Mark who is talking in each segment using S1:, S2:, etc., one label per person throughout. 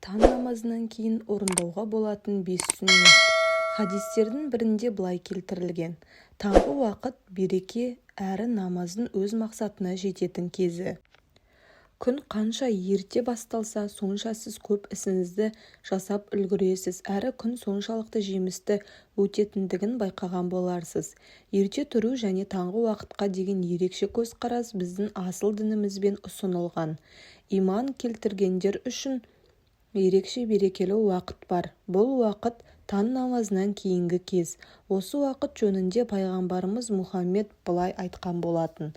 S1: Таң намазынан кейін орындауға болатын бес сүннет. Хадистердің бірінде былай келтірілген: Таңғы уақыт береке әрі намаздың өз мақсатына жететін кезі. Күн қанша ерте басталса, сонша сіз көп ісіңізді жасап үлгересіз әрі күн соншалықты жемісті өтетіндігін байқаған боларсыз. Ерте тұру және таңғы уақытқа деген ерекше көзқарас біздің асыл дінімізбен ұсынылған. Иман келтіргендер үшін ерекше берекелі уақыт бар. Бұл уақыт таң намазынан кейінгі кез. Осы уақыт жөнінде пайғамбарымыз Мұхаммед былай айтқан болатын: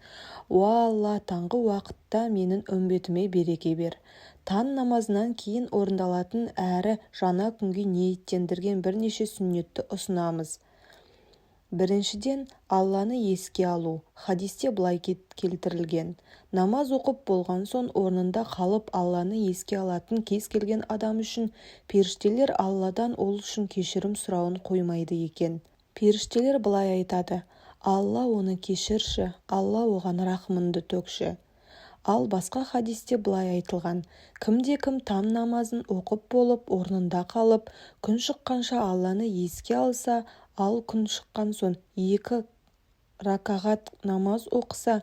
S1: «Уа Алла, таңғы уақытта менің үмбетіме береке бер». Таң намазынан кейін орындалатын әрі жаңа күнге ниеттендірген бірнеше сүннетті ұсынамыз. Біріншіден, Алланы еске алу. Хадисте былай келтірілген: Намаз оқып болған соң орнында қалып Алланы еске алатын кез келген адам үшін періштелер Алладан ол үшін кешірім сұрауын қоймайды екен. Періштелер былай айтады: «Алла оны кешірші, Алла оған рахымыңды төкші». Ал басқа хадисте былай айтылған: Кімде-кім таң намазын оқып болып, орнында қалып, күн шыққанша Алланы еске алса, ал күн шыққан соң екі ракағат намаз оқыса,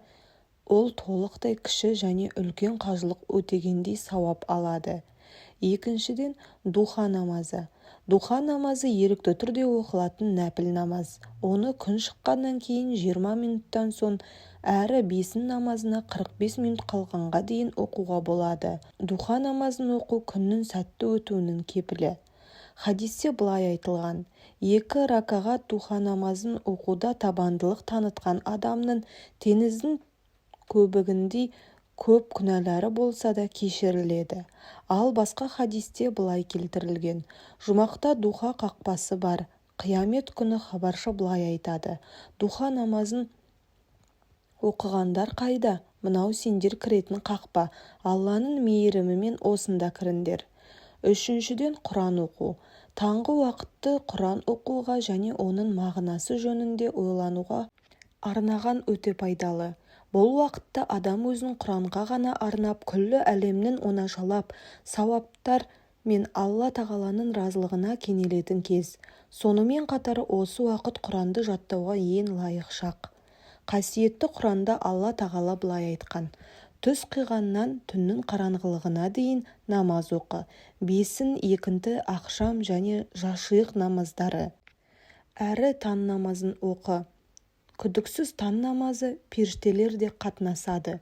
S1: ол толықтай кіші және үлкен қажылық өтегендей сауап алады. Екіншіден, духа намазы. Духа намазы ерікті түрде оқылатын нәпіл намаз. Оны күн шыққаннан кейін 20 минуттан соң әрі бесін намазына 45 минут қалғанға дейін оқуға болады. Духа намазын оқу күннің сәтті өтуінің кепілі. Хадисте былай айтылған: Екі ракағат духа намазын оқуда табандылық танытқан адамның теңіздің көбігіндей көп күнәлары болса да кешіріледі. Ал басқа хадисте былай келтірілген: Жұмақта духа қақпасы бар. Қиямет күні хабаршы былай айтады: «Духа намазын оқығандар қайда? Мынау сендер кіретін қақпа, Алланың мейірімімен осында кіріңдер». Үшіншіден, Құран оқу. Таңғы уақытты Құран оқуға және оның мағынасы жөнінде ойлануға арнаған өте пайдалы. Бұл уақытта адам өзін Құранға ғана арнап, күллі әлемнен оңашалап, сауаптар мен Алла Тағаланың разылығына кенелетін кез. Сонымен қатар осы уақыт Құранды жаттауға ең лайық шақ. Қасиетті Құранда Алла Тағала былай айтқан: Түс қиғаннан түннің қараңғылығына дейін намаз оқы, бесін, екінті, ақшам және жашиық намаздары. Әрі таң намазын оқы». Күдіксіз, таң намазы періштелер де қатынасады.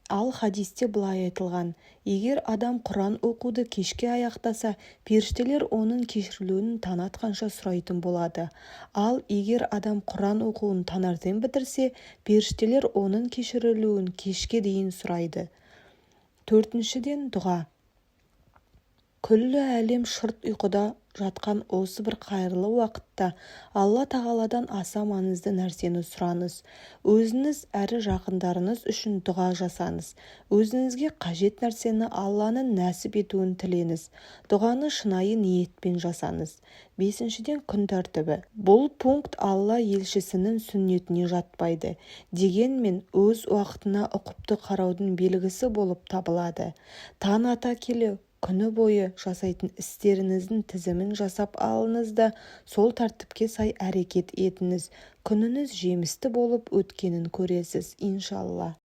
S1: Ал хадисте былай айтылған: Егер адам Құран оқуды кешке аяқтаса, періштелер оның кешірілуін таң атқанша сұрайтын болады. Ал егер адам Құран оқуын таңертең бітірсе, періштелер оның кешірілуін кешке дейін сұрайды. Төртіншіден, дұға. Күллі әлем шырт ұйқыда жатқан осы бір қайырлы уақытта Алла Тағаладан аса маңызды нәрсені сұраңыз. Өзіңіз әрі жақындарыңыз үшін дұға жасаңыз. Өзіңізге қажет нәрсені Алланың нәсіп етуін тілеңіз. Дұғаны шынайы ниетпен жасаңыз. Бесіншіден, күн тәртібі. Бұл пункт Алла елшісінің сүннетіне жатпайды. Дегенмен өз уақытына ұқыпты қараудың белгісі болып табылады. Таң ата келе күні бойы жасайтын істеріңіздің тізімін жасап алыңыз да, сол тәртіпке сай әрекет етіңіз. Күніңіз жемісті болып өткенін көресіз, иншалла.